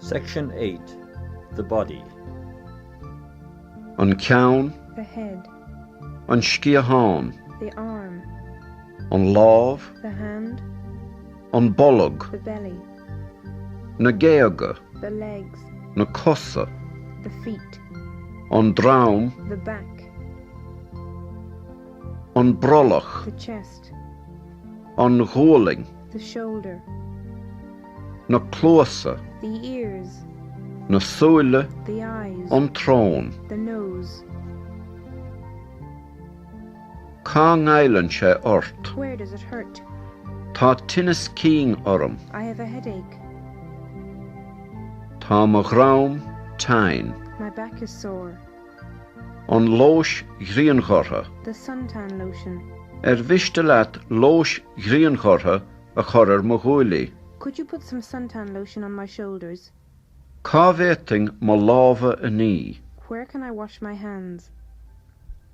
Section 8 The Body. An ceann. The head. An sciathán. The arm. An lámh. The hand. An bolg. The belly. Na géaga. The legs. Na cosa. The feet. An droim. The back. An brollach. The chest. An ghualainn. The shoulder. Na cluasa. The ears. Na súile. The eyes. An tsrón. The nose. Cá ngoilleann sé ort? Where does it hurt? Tá tinneas cinn orm. I have a headache. Tá mo dhroim tinn. My back is sore. An lóis ghrianchurtha. The suntan lotion. Ar mhiste leat lóis ghrianchurtha a chur ar mo ghuaillí? Could you put some suntan lotion on my shoulders? Cá bhféadfainn mo lámha a ní? Where can I wash my hands?